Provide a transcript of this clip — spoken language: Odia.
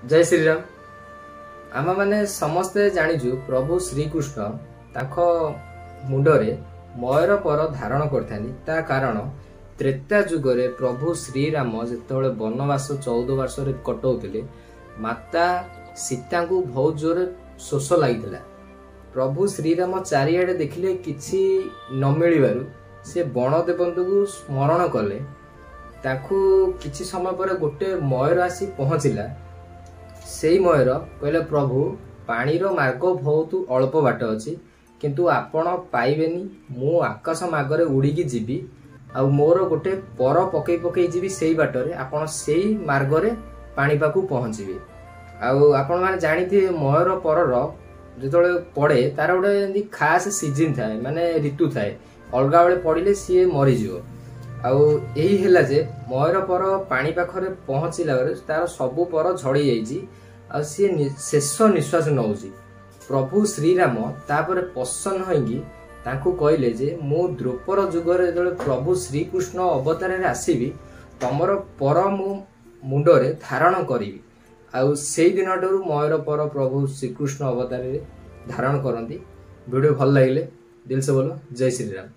ଜୟ ଶ୍ରୀରାମ। ଆମେମାନେ ସମସ୍ତେ ଜାଣିଛୁ, ପ୍ରଭୁ ଶ୍ରୀକୃଷ୍ଣ ତାଙ୍କ ମୁଣ୍ଡରେ ମୟୂର ପର ଧାରଣ କରିଥାନ୍ତି। ତା କାରଣ, ତ୍ରେତୟା ଯୁଗରେ ପ୍ରଭୁ ଶ୍ରୀରାମ ଯେତେବେଳେ ବନବାସ 14 ବର୍ଷରେ କଟଉଥିଲେ, ମାତା ସୀତାଙ୍କୁ ବହୁତ ଜୋରେ ଶୋଷ ଲାଗିଥିଲା। ପ୍ରଭୁ ଶ୍ରୀରାମ ଚାରିଆଡ଼େ ଦେଖିଲେ, କିଛି ନ ମିଳିବାରୁ ସେ ବଣ ଦେବତାଙ୍କୁ ସ୍ମରଣ କଲେ। ତାଙ୍କୁ କିଛି ସମୟ ପରେ ଗୋଟେ ମୟୂର ଆସି ପହଞ୍ଚିଲା। ସେଇ ମୟୂର କହିଲେ, ପ୍ରଭୁ, ପାଣିର ମାର୍ଗ ବହୁତ ଅଳ୍ପ ବାଟ ଅଛି, କିନ୍ତୁ ଆପଣ ପାଇବେନି। ମୁଁ ଆକାଶ ମାର୍ଗରେ ଉଡ଼ିକି ଯିବି ଆଉ ମୋର ଗୋଟେ ପର ପକେଇ ପକେଇ ଯିବି। ସେଇ ବାଟରେ ଆପଣ ସେଇ ମାର୍ଗରେ ପାଣି ପାଖକୁ ପହଞ୍ଚିବେ। ଆଉ ଆପଣମାନେ ଜାଣିଥିବେ, ମୟୂର ପରର ଯେତେବେଳେ ପଡ଼େ, ତାର ଗୋଟେ ଏମିତି ଖାସ୍ ସିଜିନ୍ ଥାଏ, ମାନେ ଋତୁ ଥାଏ। ଅଲଗା ବେଳେ ପଡ଼ିଲେ ସିଏ ମରିଯିବ। ଆଉ ଏଇ ହେଲା ଯେ ମୟୂର ପର ପାଣି ପାଖରେ ପହଞ୍ଚିଲା ପରେ ତାର ସବୁ ପର ଝଡ଼ି ଯାଇଛି ଆଉ ସିଏ ଶେଷ ନିଶ୍ୱାସ ନେଉଛି। ପ୍ରଭୁ ଶ୍ରୀରାମ ତାପରେ ପ୍ରସନ୍ନ ହୋଇକି ତାଙ୍କୁ କହିଲେ ଯେ ମୁଁ ଦ୍ୱାପର ଯୁଗରେ ଯେତେବେଳେ ପ୍ରଭୁ ଶ୍ରୀକୃଷ୍ଣ ଅବତାରରେ ଆସିବି, ତମର ପର ମୁଁ ମୁଣ୍ଡରେ ଧାରଣ କରିବି। ଆଉ ସେଇ ଦିନଠାରୁ ମୟୂର ପର ପ୍ରଭୁ ଶ୍ରୀକୃଷ୍ଣ ଅବତାରରେ ଧାରଣ କରନ୍ତି। ଭିଡ଼ିଓ ଭଲ ଲାଗିଲେ दिल से बोलो, ଜୟ ଶ୍ରୀରାମ।